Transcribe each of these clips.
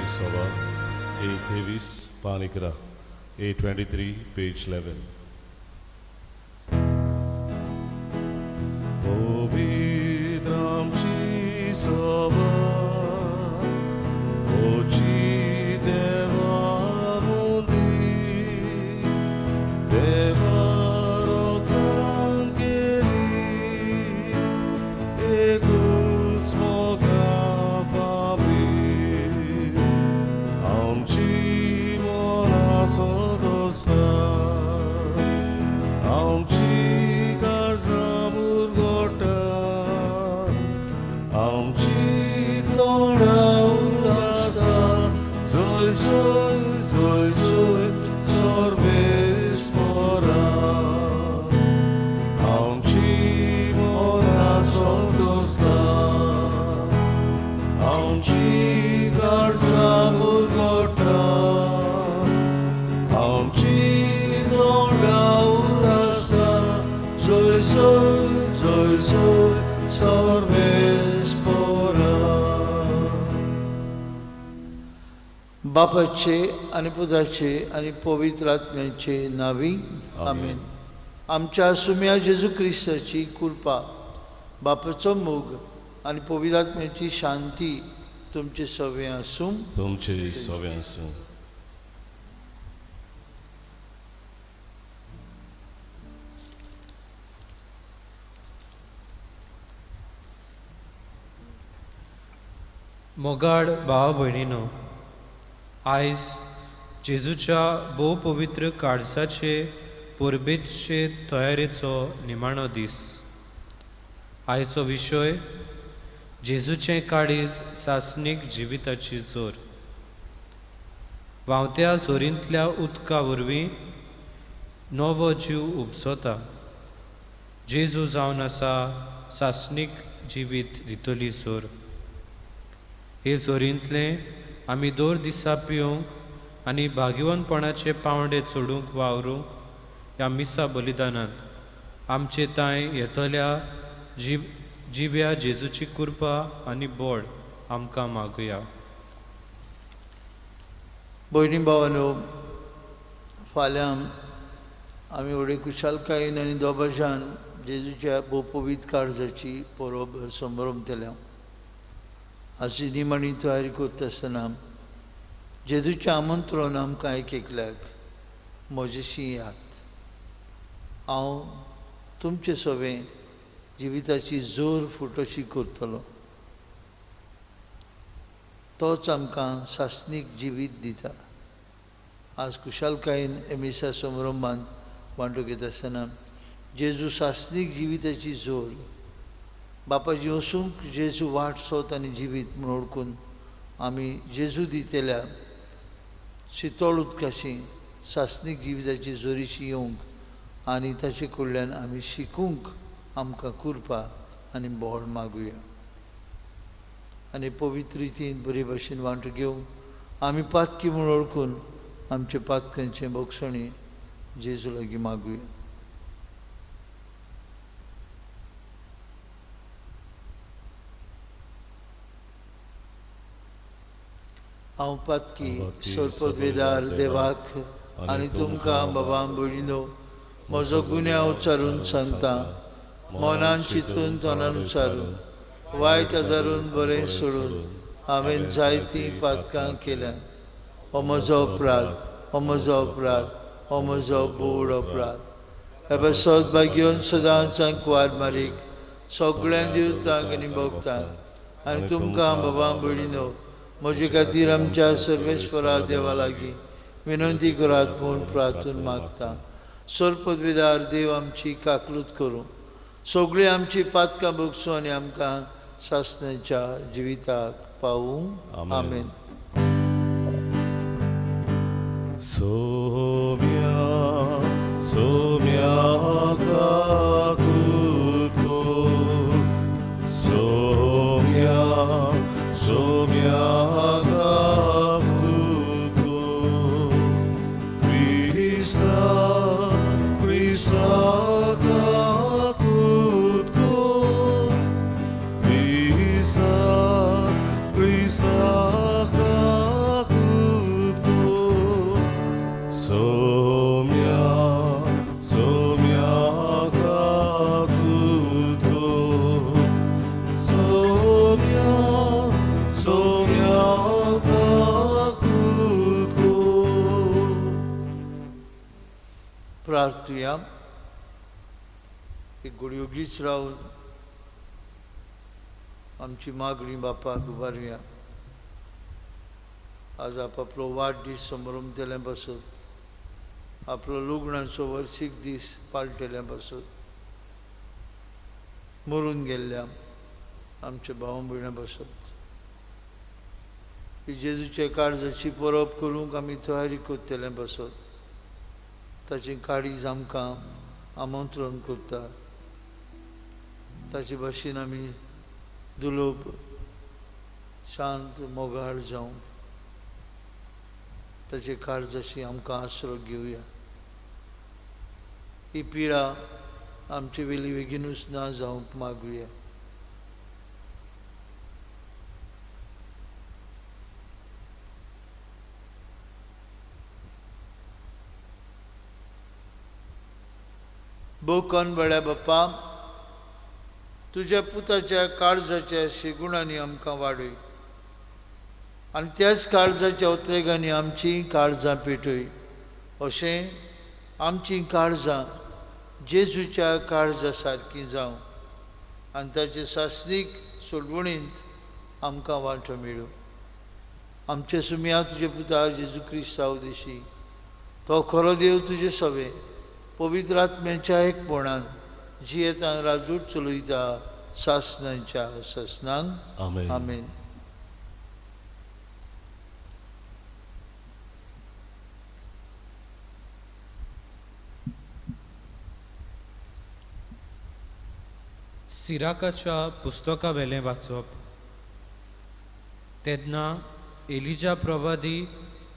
आमची सभा 1:23 पान 11, 8:23 पेज 11. पवित्र आमची सभा ओची देवा मुंदी देवा रोकान केली एकूच मोगा फाबी आमची मना सदोसा आमची काळजां मुरगोटा आमची तोंडां उलासा जोय जोय जोय जोय सर्वेस्परा आमची मना सदोसा आमची काळजां मुरगोटा आमची तोंडां उलासा जोय जोय जोय जोय सर्वेस्परा. बापाचे आनी पुताचे आनी पवित्र आत्म्याचे नावी आमेन. आमच्या सुम्या जेजू क्रिस्ताची कृपा, बापाचो मोग आनी पवित्र आत्म्याची शांती तुमचे सवे आसूं. तुमचे सवे आसूं. मोगाड भाव भयणीनो, आयज जेजूच्या भोव पवित्र काळजाचे परबेचे तयारेचो निमाणो दीस. आयचो विशय जेजूचें काळीज सासणीक जिविताची जोर. व्हांवत्या जोरींतल्या उदका वरवीं नवो जीव उपजता. जेजू जावन आसा सासणीक जिवीत दितली जोर. हे जोरींतलें आमी दर दिसा पिवंक आनी भाग्यवनपणाचे पांवडे चडूंक वावरूंक ह्या मिसा बलिदानांत आमचे तांय येतल्या जिव्या जेजूची कृपा आनी बोड आमकां मागुया. भयणी भावानो, फाल्यां आमी व्हडे कुशालकायेन आनी दोबाजान जेजूच्या भोव पवित्र काळजाची परब संभ्रमतल्या. आज निमाणी तयारी करता आसतना जेजूचें आमंत्रण आमकां एक एकल्याक म्हजेशी यात, हांव तुमचे सवें जिविताची जोर फुटोशी करतलो. तोच आमकां सासणीक जिवीत दिता. आज कुशालकायेन एमिसा संभ्रमांत वांटो घेता आसतना जेजू सासणीक जिविताची जोर, बापाजी वसूंक जेजू वाट सोत आनी जिवीत म्हूण वळखून आमी जेजू दितल्या शितोळ उदकाशी सासणीक जिविताची जोरीशी येवंक आनी ताचे कडल्यान आमी शिकूंक आमकां कृपा आनी बोड मागुया. आनी पवित्र रितीन बरे भाशेन वांटो घेवंक आमी पातकी म्हूण वळखून आमचे पातक्यांचें भोगसणी जेजू लागीं मागुया. हांव पातकी सर्पवेदार देवाक आनी तुमकां बाबा भयणीनो म्हजो गुन्यांव उच्चारून सांगता. मनान चिंतून तोंडान उच्चारून वायट आदारून बरें सोडून हांवें जायतीं पातकां केल्यांत. हो म्हजो अपराध, हो म्हजो अपराध, हो म्हजो बोड अपराध. हे पासत भाग्योन सदांच कुवार मारीक सगळ्यां दिवतांक आनी भोगतांक आनी तुमकां बाबा भयणीनो म्हजे खातीर आमच्या सर्वेस्परा देवा लागीं विनंती करात म्हूण प्रार्थून मागता. सर्पदविदार देव आमची काकलूत करूं, सगळीं आमची पातकां भोगसूं आनी आमकां सासण्याच्या जिविताक पावूं. आमेन. सोम्या सोम्या काकूत सोम्या सोम्या काकूत क्रिस्ता क्रिस्ता काकूत क्रिस्ता क्रिस्ता काकूत. प्रार्थुया. एक घडयोगीच रावन आमची मागणी बापाक उबारुया. आज आपलो वाडदीस समरमतले बसत, आपलो लग्नाचो वर्सीक दीस पाळटले बसत, मरून गेल्ल्या आमच्या भाव भयणां बसत, ही जेजूच्या काळजाची परब करूंक आमी तयारी करतले बसत, ताची काळीज आमकां आमंत्रण करता. ताचे भाशेन आमी दुलोब शांत मोगाळ जावंक ताचे काळजाशी आमकां आसरो घेवया. ही पिडा आमचे वेली बेगीनूच ना जावंक मागुया. बोकन बळ्या बाप्पा, तुज्या पुताच्या काळजाच्या शिगुणांनी आमकां वाडय आनी त्याच काळजाच्या उतरेगांनी आमची काळजां पेटय, अशें आमची काळजां जेजूच्या काळजा सारकी जावं आनी ताचे सासणीक सोडवणींत आमकां वांटो मेळूं. आमचे सुमया तुजे पुता जेजू क्रिस्तांव देशी, तो खरो देव तुजे सवे पवित्र आत्म्याच्या एकपणान जियेतान राजूट चलयता सासणांच्या सासणांक. आमेन. आमेन. सिराकाच्या पुस्तका वेलें वाचप. तेन्ना एलिजा प्रवादी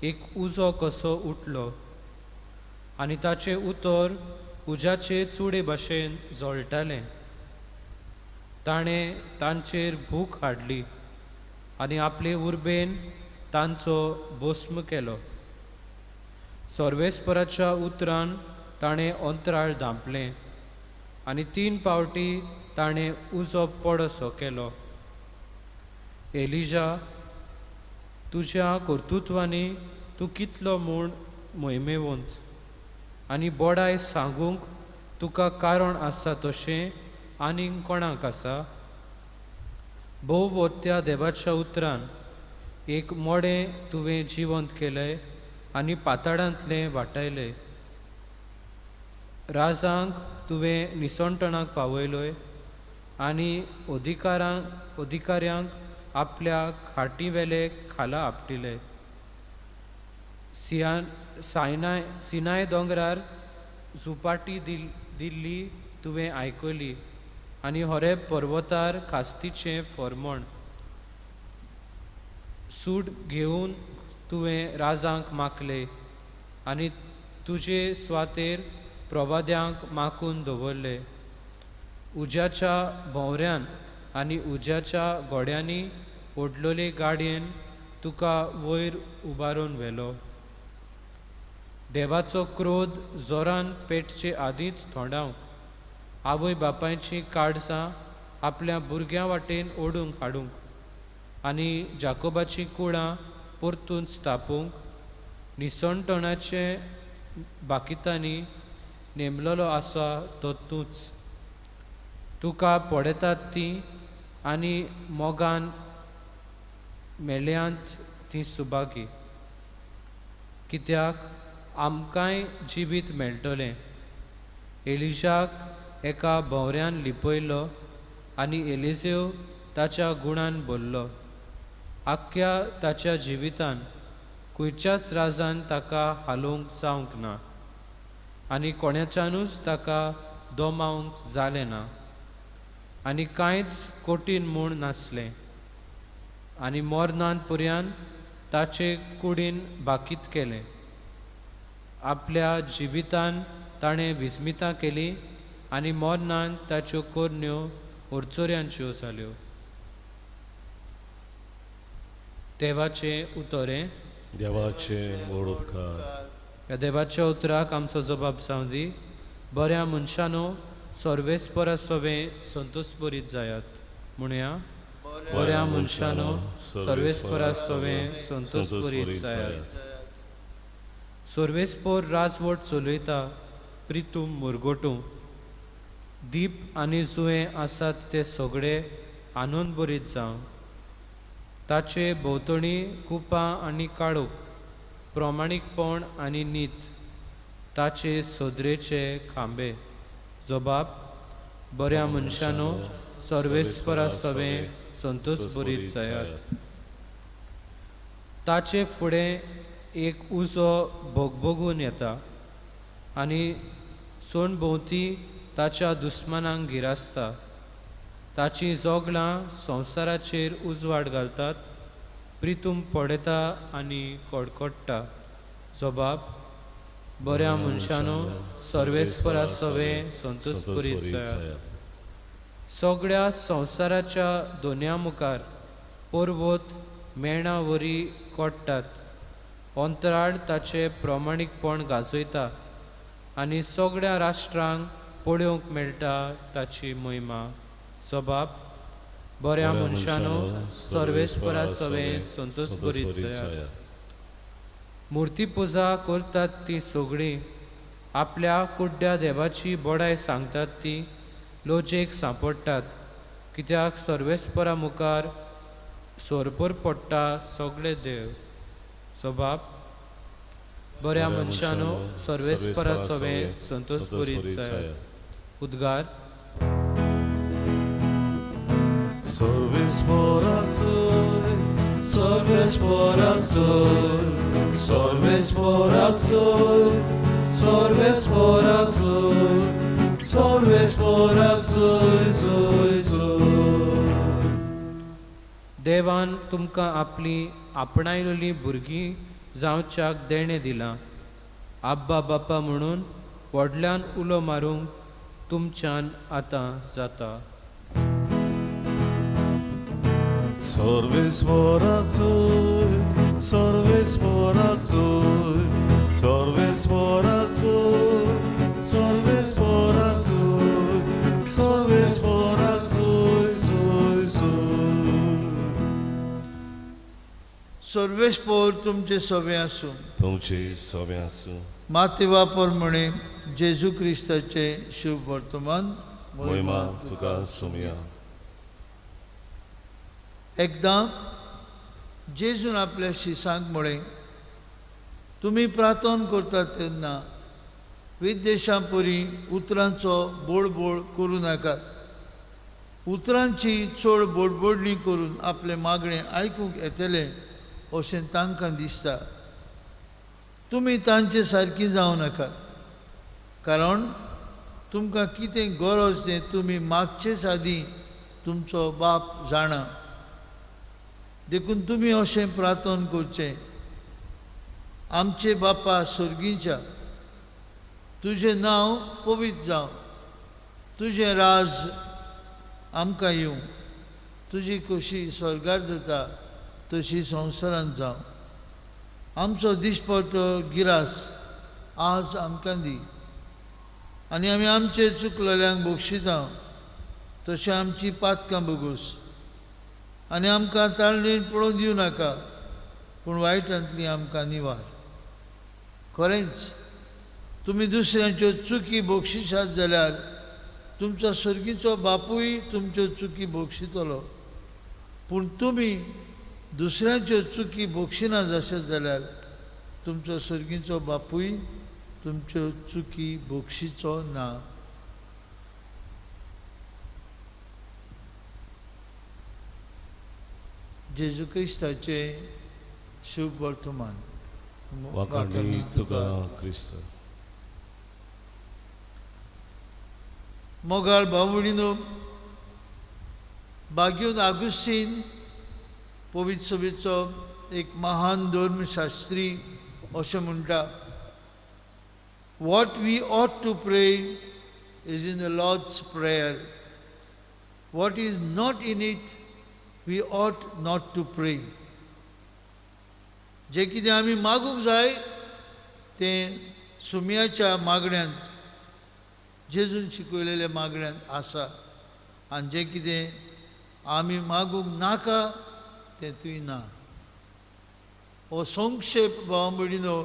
एक उजो कसो उठलो आनी ताचें उतर उज्याचे चुडे भाशेन जळटालें. ताणें तांचेर भूक हाडली आनी आपले उर्बेन तांचो भस्म केलो. सर्वेस्पराच्या उतरान ताणें अंतराळ धांपलें आनी 3 पावटी ताणें उजो पडसो केलो. एलिजा, तुज्या कर्तृत्वांनी तूं कितलो म्हूण मोहिमेवंत आनी बोडाय सांगूंक तुका कारण आसा तशें आनीक कोणाक आसा? भोवबोत्या देवाच्या उतरान एक मोडें तुवें जिवंत केलें आनी पाताळांतलें वाटायलें. राजांक तुवें निसणटणाक पावयलोय आनी अधिकाऱ्यांक आपल्या खाटीवेले खाला आपटिले. सिनाय दोंगरार झुपाटी दिल्ली तुवें आयकली आनी होरेब पर्वतार खास्तीचें फॉर्मण सूट घेवन तुवें राजांक माखले आनी तुजे स्वातेर प्रवाद्यांक माखून दवरले. उज्याच्या भोंवऱ्यान आनी उज्याच्या घोड्यांनी ओडलेले गाडयेन तुका वयर उबारून व्हेलो. देवाचो क्रोध जोरान पेटचे आदींच थोंडावंक आवय बापायचीं काळजां आपल्या भुरग्यां वाटेन ओडूंक हाडूंक आनी जाकोबाचीं कुळां परतून स्थापूंक निसणटणाचे बाकितांनी नेमलेलो आसा तो तूंच. तुका पळयतात तीं आनी मोगान मेल्यांत तीं सुभागी, कित्याक आमकांय जिवीत मेळटलें. एलिशाक एका भोंवऱ्यान लिपयलो आनी एलिजेव ताच्या गुणान भरलो. आख्ख्या ताच्या जिवितान खंयच्याच राजान ताका हालोवंक जावंक ना आनी कोणाच्यानूच ताका दोमावंक जालें ना आनी कांयच कठीण म्हूण नासलें. आनी मरणांत पर्यंत ताचे कुडीन बाकीत केलें. आपल्या जिवितान ताणें विस्मितां केलीं आनी मरणान ताच्यो करण्यो ओरचोऱ्यांच्यो जाल्यो. देवाचें उतरें. देवाचें व्हड उपकार. ह्या देवाच्या उतराक आमचो जबाब जावं दी. बऱ्या मनशानो सर्वेस्परा सवें संतोषभरीत जायात म्हणया. बऱ्या मनशानो सर्वेस्परा सवें संतोषभरीत जायात. सर्वेस्पर राजवट चलयता प्रितूम मुरगोटूं. दीप आनी जुवें आसात ते सगळे आनंदभरीत जावं. ताचे भोंवतणी कुपां आनी काळोख, प्रमाणीकपण आनी नीत ताचे सदरेचे खांबे. जबाब बऱ्या मनशानो सर्वेस्परा सवें संतोष भरीत जायात. ताचे फुडें एक उजो भोगभोगून येता आनी सोणभोंवती ताच्या दुस्मानांक गिरासता. ताचीं जोगलां संवसाराचेर उजवाड घालतात. प्रितूम पळयता आनी कडकडटा. जबाब बऱ्या मनशानो सर्वेस्परा सवें संतोष भरीत जायात. सगळ्या संवसाराच्या दोनया मुखार पर्वत मेणा वरी कोट्टात. अंतराळ ताचें प्रमाणीकपण गाजयता आनी सगळ्या राष्ट्रांक पळोवंक मेळटा ताची महिमा. जबाब बऱ्या मनशानो सर्वेस्परा सवें संतोष भरीत जायात. मुर्तीपुजा करतात ती सगळीं आपल्या कुड्ड्या देवाची बडाय सांगतात ती लजेक सांपडटात. कित्याक सर्वेस्परा मुखार सोरपर पडटा सगळे देव. जबाब बऱ्या मनशानो सर्वेस्परा सवें संतोष भरीत जायात. उद्गार सर्वेस्पराक जय, सर्वेस्पराक जय, सर्वेस्पराक जय, सर्वेस्पराक जय, सर्वेस्पराक जय, जय, जय. देवान तुमकां आपली आपणायलेलीं भुरगीं जावच्याक देणें दिलां. आब्बा बापा म्हणून व्हडल्यान उलो मारूंक तुमच्यान आतां जाता. सर्वेस्पराक जय, सर्वेस्पराक जय, सर्वेस्पराक जय, सर्वेस्पराक जय, सर्वेस्पराक जय, जय, जय. सर्वेस्पर तुमचे सवे आसूं. तुमचे सवे आसूं. मातेवा प्रमाणे जेजू क्रिस्ताचे शुभ वर्तमान. महिमा तुका सोमया. एकदां जेजून आपल्या शिसांक म्हळें, तुमी प्रार्थना करतात तेन्ना विदेशां परी उतरांचो बोडबोड करूं नाकात. उतरांची चड बोडबोडणी करून आपलें मागणें आयकूंक येतलें अशें तांकां दिसता. तुमी तांचे सारकी जावं नाकात, कारण तुमकां कितें गरज तें तुमी मागचेच आदीं तुमचो बाप जाणा. देखून तुमी अशें प्रार्थना करचें, आमचे बापा सर्गीच्या, तुजें नांव पवित्र जावं, तुजें राज आमकां येवं, तुजी खोशी स्वर्गार जाता तशी संवसारांत जावं. आमचो दिसपट्टो गिरास आज आमकां दी आनी आमी आमचे चुकलेल्यांक बक्षिता तशें आमची पातकां बगूस आनी आमकां ताळणीन पळोवन दिवं नाका, पूण वायटांतली आमकां निवार. खरेंच तुमी दुसऱ्यांच्यो चुकी बक्षिसात जाल्यार तुमचो सर्गीचो बापूय तुमच्यो चुकी बक्षितलो, पूण तुमी दुसऱ्यांच्यो चुकी बक्षिना जाशत जाल्यार तुमचो सर्गीचो बापूय तुमच्यो चुकी बक्षिचो ना. जेजू क्रिस्ताचें शुभ वर्तमान. वाखाणणी तुका क्रिस्त. मोगाळ भाव-भयणीनो, बाग्योन आगुस्तीन पवित्र सभेचो एक महान धर्मशास्त्री अशें म्हणटा, what we ought to pray is in the Lord's prayer, what is not in it we ought not to pray. जें कितें आमी मागूंक जाय तें सुम्याच्या मागण्यांत, जेजून शिकयलेल्या मागण्यांत आसा, आनी जें कितें आमी मागूंक नाका तें तुय ना. हो संक्षेप भाव भयणीनो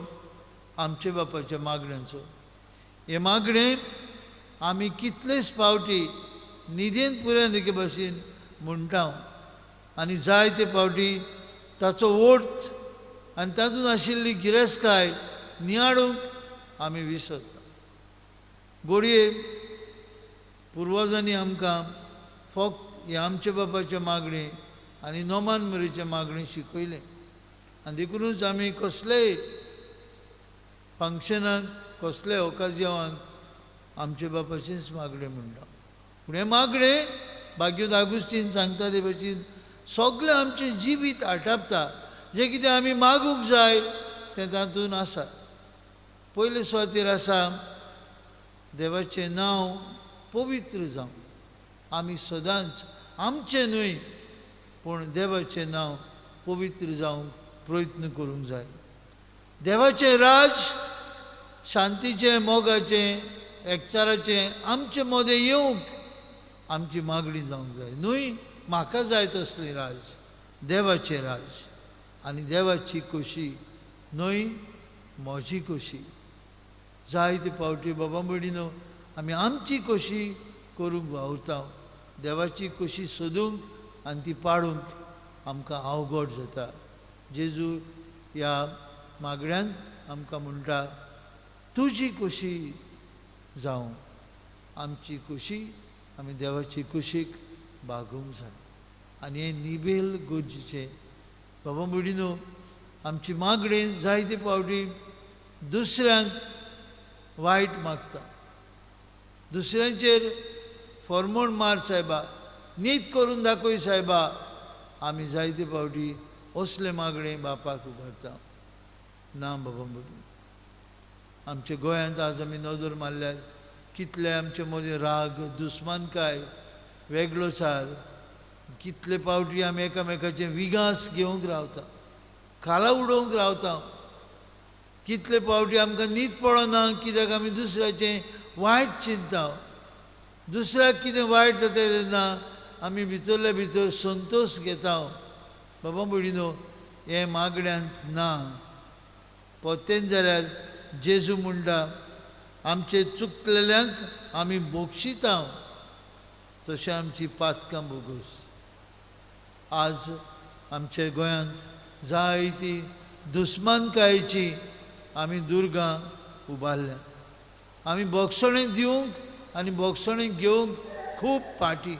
आमच्या बापाच्या मागण्यांचो. हें मागणें आमी कितलेच फावटी न्हिदेन पुराय एके भाशेन म्हणटा आनी जायते फावटी ताचो अर्थ आनी तातूंत आशिल्ली गिरेस्तकाय नियाळूंक आमी विसरता. घडये पुर्वजांनी आमकां फक्त हें आमच्या बापाचें मागणें आनी नोमान मोरीचें मागणें शिकयलें आनी देखुनूच आमी कसलेय फंक्शनाक कसलेय ओकाजियांक आमच्या बापाचेंच मागणें म्हणटा. पूण हें मागणें भाग्योद आगुस्तीन सांगता ते भाशेन सगळें आमचें जिवीत आटापता. जें कितें आमी मागूंक जाय तें तातूंत आसा. पयले सुवातेर आसा देवाचें नांव पवित्र जावं. आमी सदांच आमचें न्हय पूण देवाचें नांव पवित्र जावंक प्रयत्न करूंक जाय. देवाचें राज शांतीचें, मोगाचें, एकचाराचें आमचे मदें येवंक आमची मागणी जावंक जाय. न्हय म्हाका जाय तसलें राज, देवाचें राज आनी देवाची खोशी न्हय म्हजी खोशी. जायते फावटी बाबा भयणीनो आमी आमची खोशी करूंक वावुरता, देवाची खोशी सोदूंक आनी ती पाडूंक आमकां अवघड जाता. जेजू ह्या मागण्यांत आमकां म्हणटा तुजी खोशी जावं. आमची खोशी आमी देवाची खोशीक बागोवंक जाय आनी हें निबेल गरजेचें. बाबा भयणीनो आमची मागणी जायते फावटी दुसऱ्यांक वायट मागता, दुसऱ्यांचेर फॉर्मोण मार सायबा, नीत करून दाखय सायबा. आमी जायते फावटी असले मागणे बापाक उबारता. ना बाबा भयणीनो, आमच्या गोंयांत आज आमी नदर मारल्यार कितले आमचे मदीं राग, दुस्मानकाय, वेगळोचार, कितले फावटी आमी एकामेकाचे विगास घेवंक रावता, खाला उडोवंक रावता. कितले फावटी आमकां न्हीद पडना कित्याक आमी दुसऱ्याचें वायट चिंतता. दुसऱ्याक कितें वायट जाता तेन्ना आमी भितरल्या भितर संतोश घेता. बाबा भयणीनो हें मागण्यांत ना. परतेन जाल्यार जेजू म्हणटा आमचे चुकलेल्यांक आमी बोगशिता तशें आमची पातकां बोगस. आज आमच्या गोंयांत जायती दुस्मानकायेची आमी दुर्गां उबारल्या. आमी बोगसणें दिवंक आनी बोगसणें घेवंक खूब फाटीं.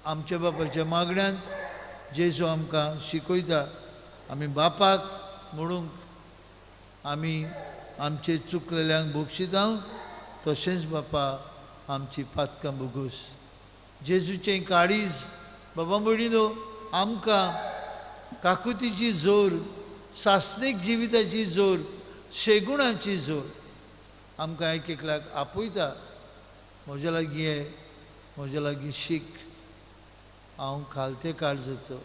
आमच्या बापाच्या मागण्यांत जेजू आमकां शिकयता आमी बापाक म्हणूंक आमी आमचे चुकलेल्यांक बोगशिता तशेंच बापा आमची पातकां बोगस. जेजूचें काळीज बाबा भयणीनो आमकां काकुतीची जोर, सासणीक जिविताची जोर, शेगुणाची जोर आमकां एक एकल्याक आपयता. म्हज्या लागीं ये, म्हज्या लागीं शीक, हांव खालते काळजाचो,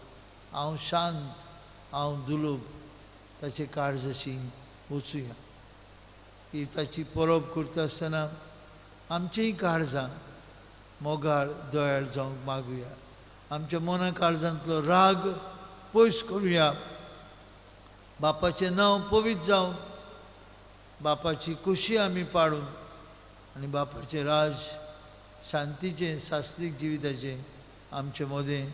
हांव शांत, हांव दुलोब. ताचे काळजाशी वचुया. ही ताची परब करता आसतना आमचीय काळजां मोगाळ दयाळ जावंक मागुया. आमच्या मना काळजांतलो राग पयस करुया. बापाचें नांव पवित्र जावं, बापाची खोशी आमी पाडून आनी बापाचें राज शांतीचें, सासणीक जिविताचें आमचे मदें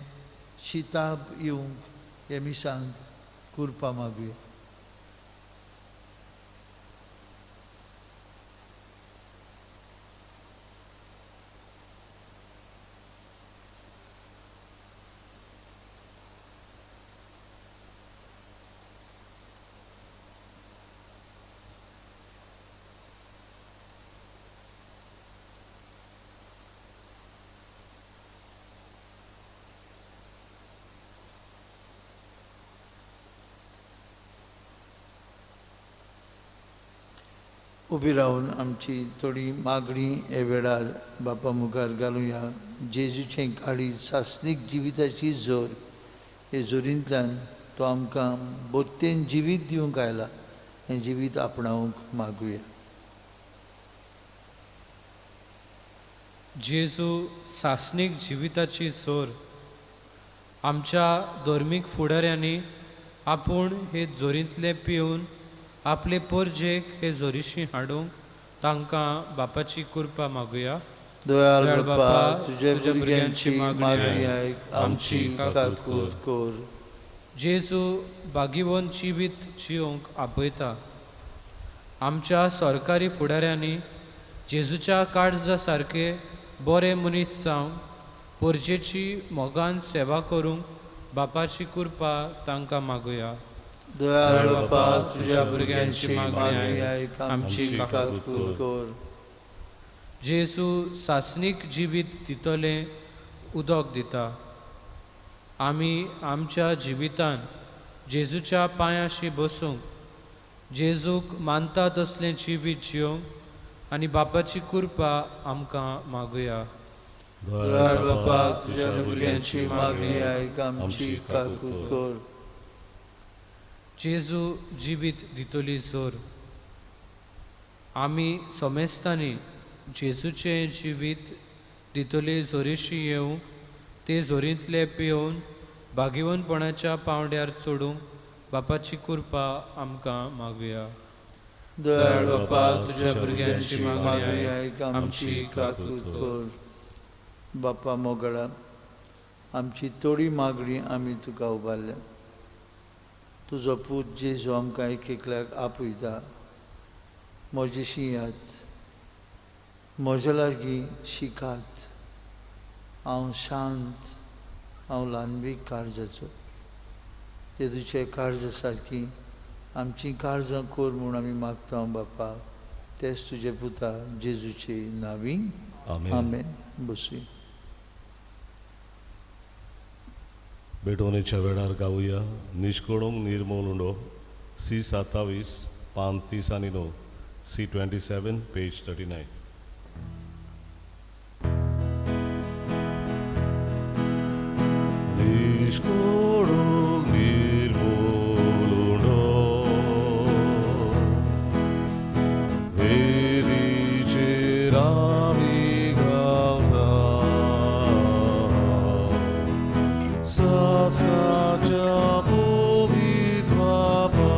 शिताब येवंक हे मिसांत कृपा मागुया. उबी रावन आमची थोडी मागणी हे वेळार बापा मुखार घालुया. जेजूचें काळीज सासणीक जिविताची जोर, हे जोरींतल्यान तो आमकां बोत्तेन जिवीत दिवंक आयला. हें जिवीत आपणावंक मागुया. जेजू सासणीक जिविताची जोर. आमच्या धर्मीक फुडाऱ्यांनी आपूण हे जोरींतलें पिवन आपले पोरजेक हे जोरीशी हाडूंक तांकां बापाची कृपा मागुया. दयाळ बापा, तुझ्या भुरग्यांची मागणी आयक, आमची काकूत कर. जेजू बागीवन जिवीत जिवंक आपयता. आमच्या सरकारी फुडाऱ्यांनी जेजूच्या काळजा सारके बरे मनीस जावन पोरजेची मोगान सेवा करूंक बापाची कृपा तांकां मागुया. दयाळ बापा, तुझ्या भुरग्यांची मागणी आयक, आमची काकूत कर. जेजू सासणीक जिवीत दितलें उदक दिता. आमी आमच्या जिवितान जेजूच्या पांयाशी बसूंक, जेजूक मानता तसलें जिवीत जिवंक आनी बापाची कृपा आमकां मागुया. दयाळ बापा, तुझ्या भुरग्यांची मागणी आयक, आमची काकूत कर. जेजू जिवीत दितली जोर. आमी समेस्तांनी जेजूचें जिवीत दितली जोरीशी येवंक, ते जोरींतले पिवन भागिवनपणाच्या पांवड्यार चडूंक बापाची कृपा आमकां मागुया. दयाळ बापा, तुझ्या भुरग्यांची मागणी आयक, आमची काकूत कर. बापा मोगळा, आमची थोडी मागणी आमी तुका उबारल्या. तुजो पूत जेजू आमकां एक एकल्याक आपयता. म्हजेशी यात, म्हजे लागीं शिकात. हांव शांत, हांव ल्हानवीक काळजाचो. जेजूचे काळजा सारकी आमची काळजां कर म्हूण आमी मागता बापा, तेच तुजे पुता जेजूचे नांवी, आमेन. बसूया. भेटवणेच्या वेळार गावया निष्कोडूंक निर्मूल उंडो सी 27 पान 30 आनी 9, सी 27 पेज 39. निष्कोडूंक निर्मूल उंडो वेदीचेर आमी गावता, सासणाच्या पवित्र बापा,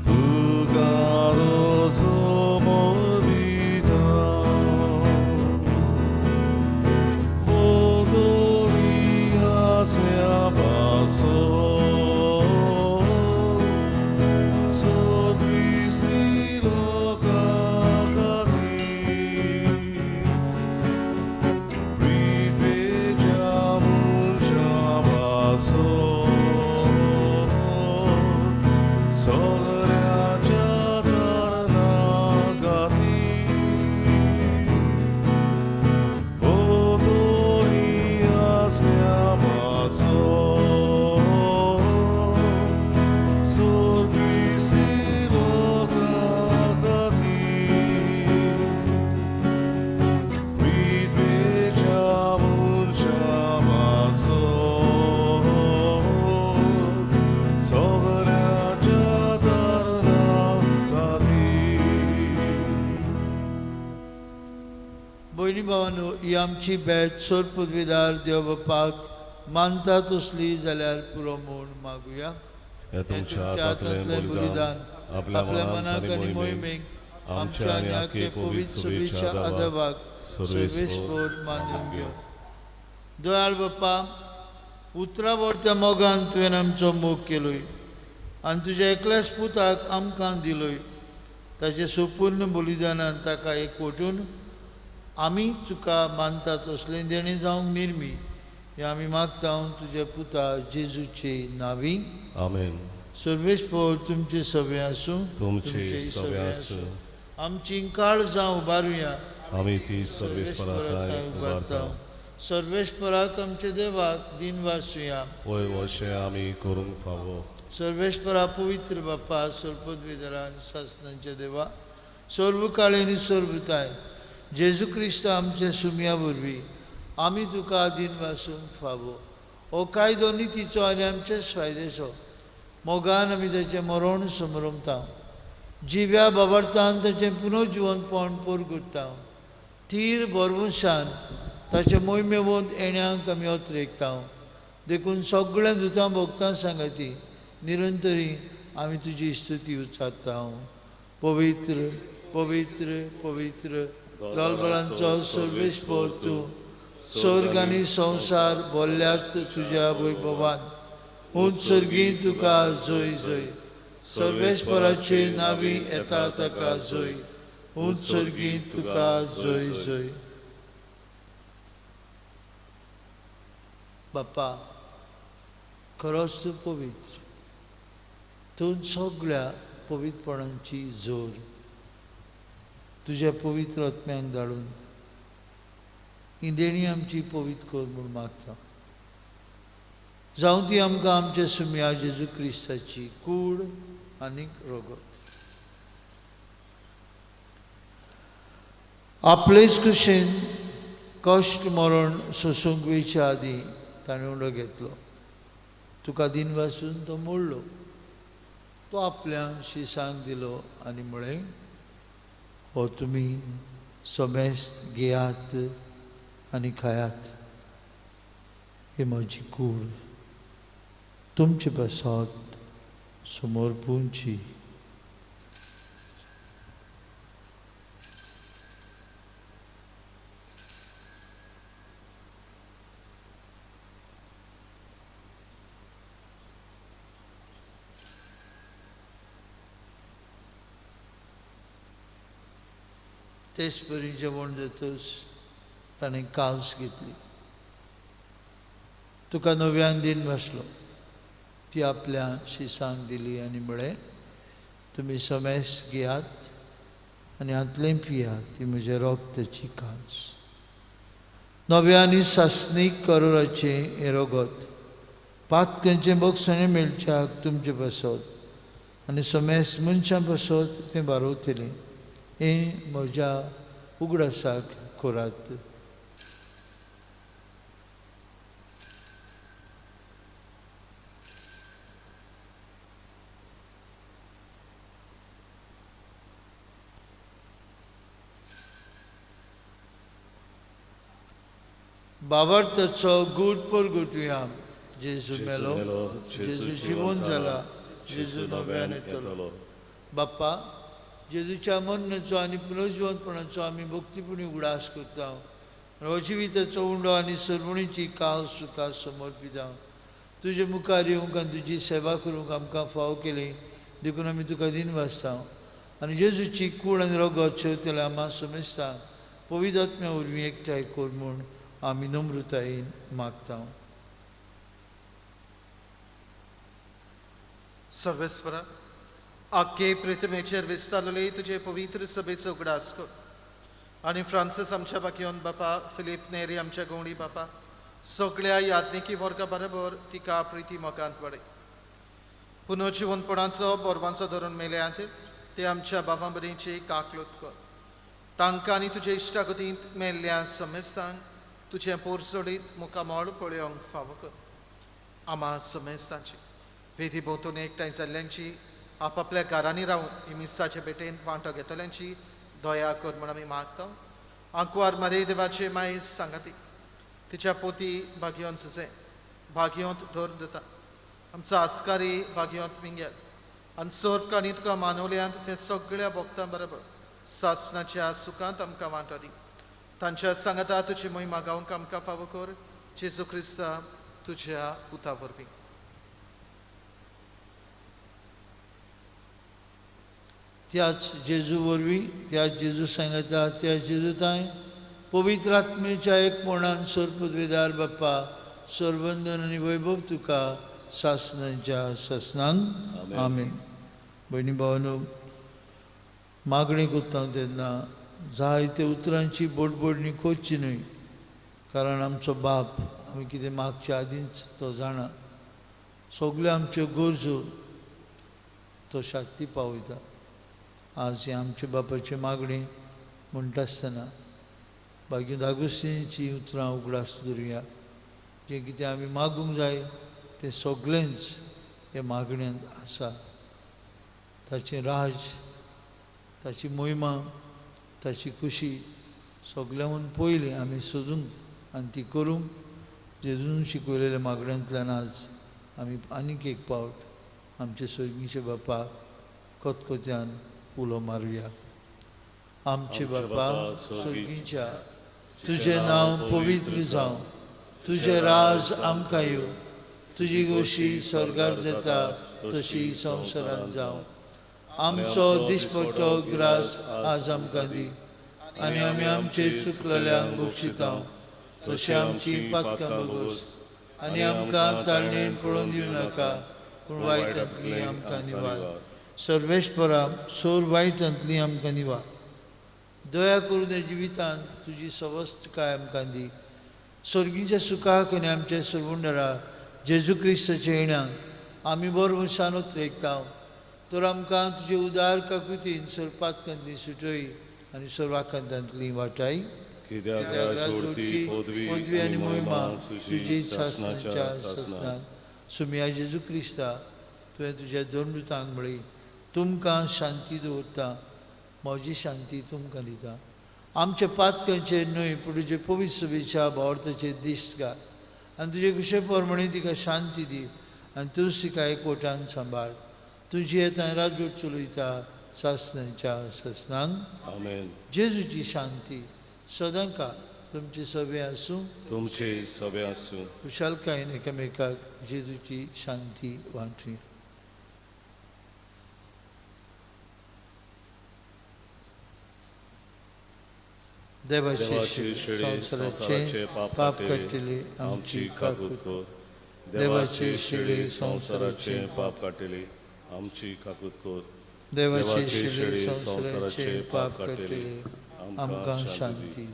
तुका समर्पिता. भोंवतणी आसल्या पासून सदविसी लोकां खातीर, पृथ्वेच्या मनशां पासून सगळ्यांच्या कारणां खातीर, भोंवतणी आसल्या पासून सदविसी लोकां खातीर, पृथ्वेच्या मनशां पासून सगळ्यांच्या कारणां खातीर. भयणी भावांनो, ही आमची भेट सोर पदवीदार देव बापाक मानता तसली जाल्यार पुरो म्हूण मागुया. हे तुमच्या हातांतलें बलिदान आपल्या मनाक आनी मोहिमेक आमच्या आनी आख्खे पवित्र सभेच्या आदाबाक सर्वेस्पर मानून घेवं. दयाळ बापा, उतरा वरत्या मोगान तुवें आमचो मोग केलोय आनी तुज्या एकल्याच पुताक आमकां दिलोय. ताचे संपूर्ण बलिदानान ताका एक वटून आमी तुका मानता तसलें देणें जावंक निर्मी, हें आमी मागता तुज्या पुता जेजूचे नांवी, आमेन. सर्वेस्पर तुमचे सगळे आसूं, तुमचे सगळे आसूं. आमची काळजां उबारुया. आमी ती सर्वेस्परा उबारता. सर्वेस्पराक आमच्या देवाक दिन वासुया. वय वशें आमी करूंक फावो. सर्वेस्परा पवित्र बापा, सर्वपदवीधरा आनी सासणांच्या देवा, सर्व काळे आनी सर्वताय जेजू क्रिस्त आमच्या सुमया वरवीं आमी तुका दिन वासूंक फावो. हो कायदो नितीचो आनी आमच्याच फायद्याचो. मोगान आमी ताचें मरण समरमता, जिव्या बाबर्तान ताचें पुनर्जिवनपण पोरगुरता, थीर भरवंशान ताचे मोहिमेवंत येण्यांक आमी अत्रेकता. देखून सगळ्या दुतां भोगतां सांगाती निरंतरी आमी तुजी स्तुती उच्चारता. पवित्र पवित्र पवित्र दलबळांचो सर्वेस्पर तूं, स्वर्ग आनी संवसार भरल्यात तुज्या वैभवान। उंच सर्गी तुका जय जय, सर्वेस्पराचे नावी येता ताका जय, उंच सर्गी तुका जय जय। बाप्पा खरोच तूं पवित्र, तूं सगळ्या पवित्रपणांची जोर। तुज्या पवित्र आत्म्यांक धाडून ही देणी आमची पवित्र कर म्हूण मागता। जावं ती आमकां आमच्या सुम्या जेजू क्रिस्ताची कूड आनी रगत। आपलेच कुशेन कश्ट मरण सोसूंक वयच्या आदीं ताणें उंडो घेतलो, तुका दिनवासून तो मोडलो, तो आपल्या शिसांक दिलो आनी म्हळें, हो तुमी समेस्त घेयात आनी खायात, ही म्हजी कूड तुमचे पासत समर्पूंची। तेच परी जेवण जातच ताणें काल्स घेतली, तुका नव्यान दिन बसलो, ती आपल्या शिसांक दिली आनी म्हळें, तुमी समेस्त घेयात आनी हातलें पियात, ती म्हज्या रगताची काल्स, नव्या आनी सासणीक करोराचें हें रगत पातकांचें बक्षणें मेळच्याक तुमचे पासत आनी समेस्त मनशां पासत तें बारवतलें, हें म्हज्या उगडासाक करात। बाबार्थाचो गूट परगटुया। जेजू मेलो, जेजू जिवन जाला, जेजू नव्यान येतलो। बाप्पा जेजूच्या मरणाचो आनी पुनर्जिवंतपणाचो आमी भक्तीपुणी उगडास करता, जिविताचो उंडो आनी सरवणीची काल सुखा समर्पिता। तुजे मुखार येवंक आनी तुजी सेवा करूंक आमकां फाव केली देखून आमी तुका दिनवासता आनी जेजूची कूड आनी रगत शेवतले आमा समेस्ता पवित्र आत्म्या वरवीं एकठांय कर म्हूण आमी नम्रतायेन मागता। सर्वेस्परा आखे प्रतिमेचेर विस्तारलेले तुजे पवित्र सभेचो उगडास कर आनी फ्रांसीस आमच्या बाकियोन बापा, फिलीप नेरी आमच्या गवळी बापा, सगळ्या याज्ञिकी वर्गा बरोबर तिका प्रिती मोगांत वाडय। पुनर्जिवंतपणाचो बोरवांचो धरून मेल्यांत ते आमच्या बाबां बरींची काकलूत कर, तांकां आनी तुजे इश्टागतींत मेल्ल्या समेस्तांक तुजें पोरसोडीत मुखामळ पळोवंक फावो कर। आमा समेस्तांची वेदी भोंवतणी एकठांय जाल्ल्यांची, आपापल्या घरांनी रावन मिसाचे भेटेंत वांटो घेतल्यांची दया कर म्हूण आमी मागता। आंकवार मारी देवाचे माय सांगाती तिच्या पोती भाग्योन सुसें भाग्योंत धरून दिता, आमचो आस्कारी भाग्योंत मिंगेल आनी सर्व काणी तुका मानवल्यांत ते सगळ्या भक्तां बरोबर सासनाच्या सुखांत आमकां वांटो दी। तांच्या सांगाता तुजी मोहिमा गावंक आमकां फावो कर, जेजू क्रिस्ता तुज्या पुता वरवीं। त्याच जेजू वरवीं, त्याच जेजू सांगता, त्याच जेजू तांय पवित्र आत्मेच्या एकपणान सर्वपदवेदार बाप्पा सर्वंदन आनी वैभव तुका सासनांच्या सासनांक आमेन। भयणी भावानो, मागणी करता तेन्ना जायते उतरांची बोडबोडणी करची न्हय, कारण आमचो बाप आमी कितें मागच्या आदींच तो जाणा, सगल्यो आमच्यो गरजो तो शक्ती पावयता। आज ही आमच्या बापाची मागणी म्हणटा आसतना बाकी दागोस्तीची उतरां उगडास दवरुया। जें कितें आमी मागूंक जाय तें सगळेंच हे मागण्यांत आसा। ताचें राज, ताची मोहिमा, ताची खुशी सगळ्यांहून पयलीं आमी सोदूंक आनी ती करूंक जेजून शिकयलेल्या मागण्यांतल्यान आज आमी आनीक एक पावट आमचे सर्गीचे बापाक खतखत्यान उलो मारुया. आमचे बापा स्वर्गीच्या, तुजें नांव पवित्र जावं, तुजें राज आमकां येवं, तुजी गोशी स्वर्गार जाता तशी संवसारांत जावं. आमचो दिसपट्टो ग्रास आज आमकां दी आनी आमी आमचे चुकलेल्यांक बक्षिता तशें आमची पातकां भोगोस आनी आमकां ताळणेन पळोवन दिवं नाका, पूण वायटांतली आमकां निवार. सर्वेस्परा सोर वायटांतली आमकां निवार. दया करून ह्या जिवितांत तुजी सवस्तकाय आमकां दी. स्वर्गीच्या सुखाक आनी आमच्या सरवंडरा जेजू क्रिस्ताच्या येण्याक आमी बरो मनशान उतरेकता तर आमकां तुजे उदार काकुतीन सरपातकांतली सुटय आनी सर्वाकांतांतली वाटाय. पदवी आनी मोहिमा तुजी सासनाच्या सासनात. सुमिया जेजू क्रिस्ता, तुवें तुज्या दोन दुतांक म्हळी, तुमकां शांती दवरता, म्हजी शांती तुमकां दिता. आमच्या पातकांचेर न्हय पूण तुजे पवित्र सभेच्या भावार्थाचेर दिश्ट घाल आनी तुजे कुशे प्रमाणे तिका शांती दी आनी तूं तिका एकवटान सांबाळ. तुजी येता राजवट चलयता सासनाच्या सासनांक. आमेन. जेजूची शांती सदांकाळ तुमचे सभे आसूं, तुमचे सभे आसूं. खुशालकायेन एकामेकाक जेजूची शांती वांटुया. देवाचे संवसाराचे पाप काडटली आमची काकूत कर. देवाचे शेळी संवसाराचे पाप काडटली आमची काकूत कर. देवाचे शेळी संवसाराचे पाप काडटली आमकां शांती दी.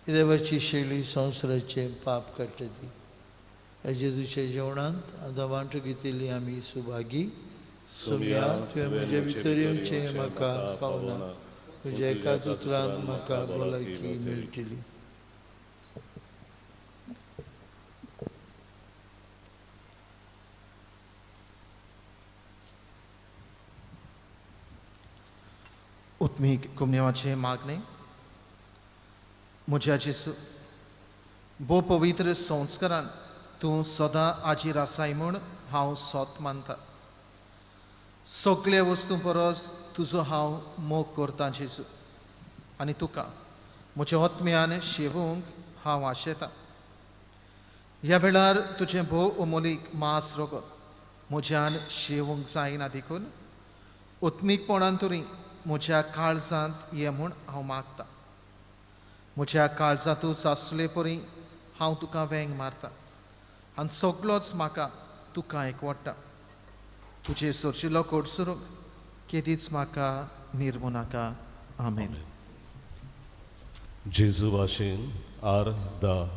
देवाची शैली संवसाराचे पाप काडटा ती. ह्या जेजूच्या जेवणांत आतां वांटो घेतिल्ली आमी सुभागी. सुमया, तुवें म्हज्या भितर येवचें म्हाका पावना, तुज्या एकाच उतरान म्हाका भलायकी मेळटली. उत्मीक कुमनेवाचें मागणें. म्हज्या जेजू, भोव पवित्र संस्कारान तूं सदां आजीर आसाय म्हूण हांव सोत मानता. सगल्या वस्तूं परस तुजो हांव मोग करतां जेजू, आनी तुका म्हज्या आत्म्यान शेवूंक हांव आशेतां. ह्या वेळार तुजें भोव अमोलीक मांस रगत म्हज्यान शेवूंक जायना, देखून उत्मीकपणान तरी म्हज्या काळजांत ये म्हूण हांव मागतां. म्हज्या काळजांतूच आसले परी हांव तुका वेंग मारता आनी सगलोच म्हाका तुका एकवटा. तुजे सरशिल्लो कोडसरूंक केदीच म्हाका निर्मू नाका. आमेन. जेजू भाशेन आर 10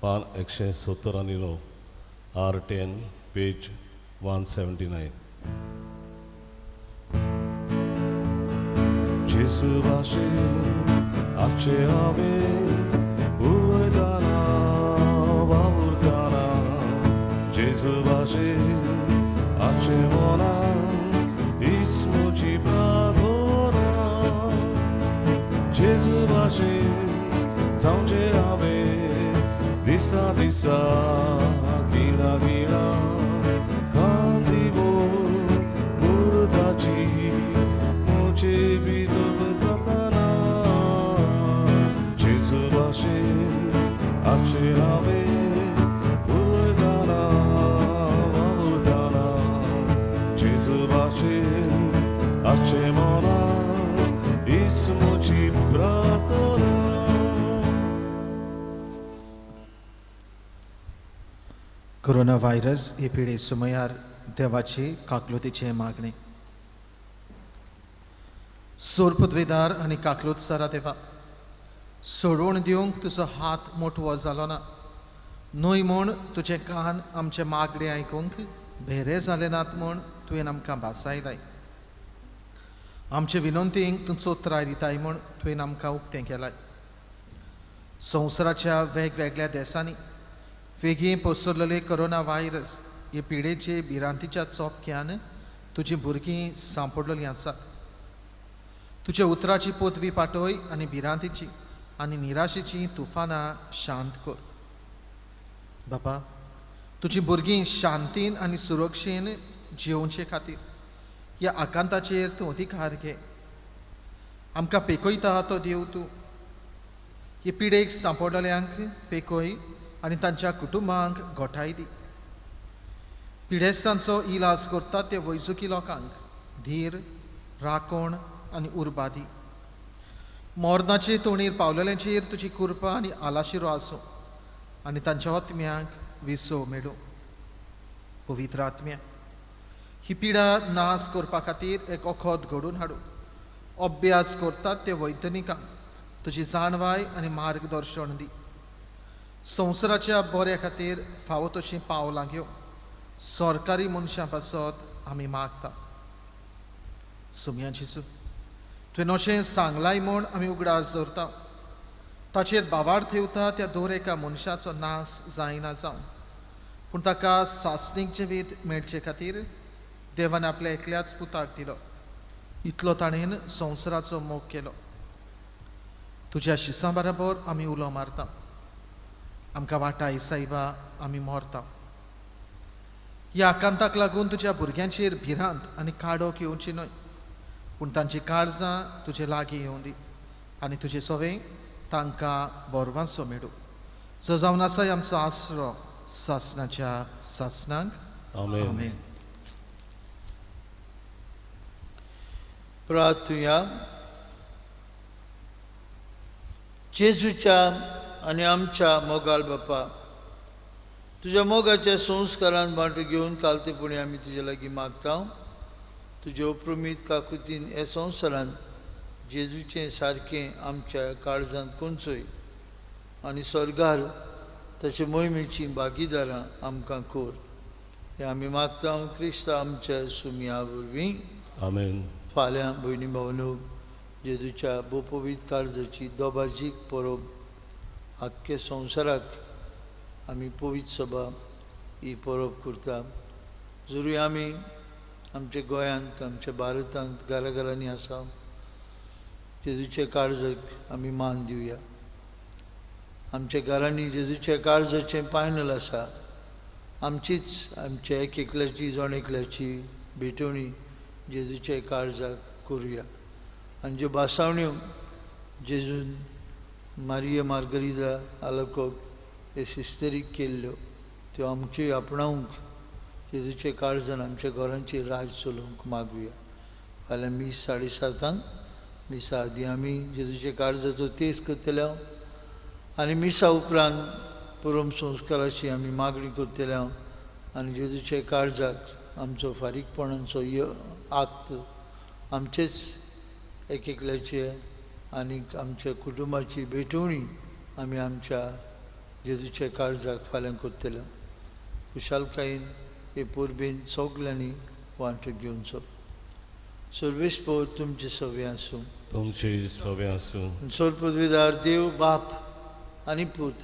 पान 179, आर 10 पेज 179. जेजू भाशेन आचे हांवें उलयतना वावुरतना, जेजू भाशेन आचे मनान हीच म्हजी प्रार्थना. जेजू भाशेन जावचें हांवें दिसा दिसा खिणा खिणा, कांती बोल मुर्ताची म्हजे भितर जातना. जेजू भाशेन आचे हांवें उलयतना वावुरतना, जेजू भाशेन आचे मनान हीच म्हजी प्रार्थना. कोरोना व्हायरस हे पिडे सुमयार देवाची काकलुतीचें मागणें. सोरपदवेदार आनी काकलूत सरा देवा, सोडोवन दिवंक तुजो हात मोटवो जालो ना न्हय म्हूण तुजें कान आमचें मागणें आयकूंक भेरे जाले नात म्हूण तुवें आमकां भासायलाय. आमचे विनंतींक तूं चोत्राय दिताय म्हूण तुवें आमकां उक्तें केलाय. संवसाराच्या वेगवेगळ्या देशांनी वेगीं पसरलेले कोरोना व्हायरस हे पिडेचे भिरांतीच्या चोपक्यान तुजीं भुरगीं सांपडलेलीं आसात. तुज्या उतराची पोतवी पाटोय आनी भिरांतीची आनी निराशेची तुफानां शांत कर. बापा, तुजी भुरगीं शांतीन आनी सुरक्षेन जियोवचे खातीर ह्या आकांताचेर तूं अधिकार घे. आमकां पेकयता तो देव तूं. हे पिडेक सांपडलेल्यांक पेकय आनी तांच्या कुटुंबांक गोठाय दी. पिडेस्तांचो इलाज करतात ते वैजकी लोकांक धीर, राखण आनी उर्बा दी. मरणाचे तोणीर पावलेल्यांचेर तुजी कृपा आनी आलाशिरो आसूं आनी तांच्या आत्म्यांक विसव मेळूं. पवित्र आत्म्या, ही पिडा नाश करपा खातीर एक वखद घडोवन हाडूं. अभ्यास करतात ते वैज्ञानिकांक तुजी जाणवाय आनी मार्गदर्शन दी. संवसाराच्या बऱ्या खातीर फावो तशीं पावलां घेवं सरकारी मनशां पासत आमी मागता. सुमया जेजू, तुवें अशें सांगलाय म्हूण आमी उगडास दवरता. ताचेर बावार थेवता त्या दर एका मनशाचो नाश जायना जावन, पूण ताका सासणीक जिवीत मेळचे खातीर देवान आपल्या एकल्याच पुताक दिलो. इतलो ताणें संवसाराचो मोग केलो. तुज्या शिसां बराबर आमी उलो मारता. आमकां वाटाय सायबा, आमी मरता. ह्या आकांताक लागून तुज्या भुरग्यांचेर भिरांत आनी काडोक येवची न्हय, पूण तांची काळजां तुजे लागीं येवं दी आनी तुजे सवे तांकां बरवांसो मेळूं. जो जावन आसा आमचो आसरो सासणाच्या सासणांक. आमेन. प्रार्थुया. जेजूच्या आनी आमच्या मोगाल बापा, तुज्या मोगाच्या संस्कारान वांटो घेवन कालतेपणी आमी तुजे लागीं मागता. तुज्या उपरुमीत काकुतीन हे संवसारान जेजूचें सारकें आमच्या काळजांत कोंचय आनी स्वर्गार ताचे मोहिमेची भागीदारां आमकां कोर. हें आमी मागता क्रिस्ता आमच्या सुमया वरवीं. आमेन. फाल्यां भयणी भावनो, जेजूच्या भोपवीत काळजाची दोबाजीक परब आख्खे संवसाराक आमी पवित्र सभा ही परब करता. जरूय आमी आमच्या गोंयांत, आमच्या भारतांत घरा घरांनी आसा, जेजूच्या काळजाक आमी मान दिवया. आमच्या घरांनी जेजूच्या काळजाचें पायनल आसा. आमचीच आमच्या एक एकल्याची जण एकल्याची भेटवणी जेजूच्या काळजाक करुया. आनी ज्यो भासावण्यो जेजून मारिया मार्गरिदा आलकोक हे सिस्तेरीक केल्ल्यो त्यो आमच्यो आपणावंक जेजूच्या काळजान आमच्या घरांचेर राज चलोवंक मागुया. फाल्यां मीस 7:30 मिसा आदी आमी जेजूच्या काळजाचो तेज करतले आनी मिसा उपरांत पुरम संस्काराची आमी मागणी करतले आनी जेजूच्या काळजाक आमचो फारीकपणाचो आक्त आमचेच एक एकल्याचे आनी आमच्या कुटुंबाची भेटवणी आमी आमच्या जेजूच्या काळजाक फाल्यां करतले. खुशालकायेन हे परबेन सगल्यांनी वांटो घेवचो. सर्वेस्पोर तुमचे सवे आसूं. तुमचे सवे आसूं. सर्वपदवीदार देव बाप आनी पूत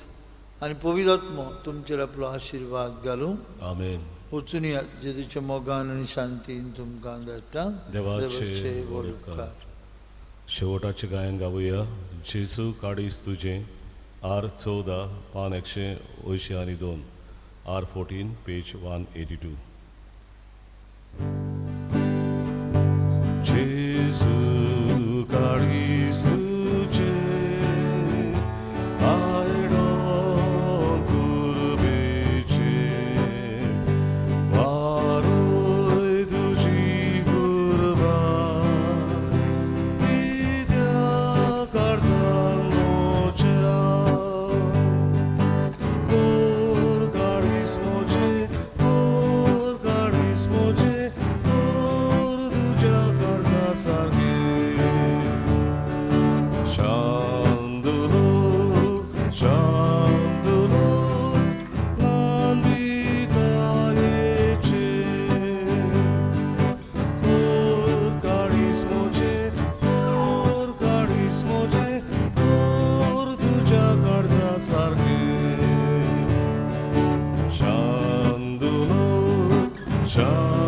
आनी पवित्र आत्मो तुमचेर आपलो आशिर्वाद घालूं. आमेन. वचून यात जेजूच्या मोगान आनी शांतीन तुमकां धाडटा. देवाचे व्हड उपकार. शेवटाचें गायन गावया. जेजू काडीस तुजें, आर 14 पान 182, आर 14 पेज 182. जेजू काडीस तुजें आयडॉल कुर्बेचें, वारोय तुजी कुर्बा पित्या काळजान म्हज्या. कोर काडीस म्हजें, कोर काडीस म्हजें, कोर तुज्या काळजा सारकें. शांदुलो शांदुलो ल्हानविकायेचें, कोर काडीस म्हजें, कोर काडीस म्हजें, कोर तुज्या काळजा सारकें. शांदुलो शांदुलो.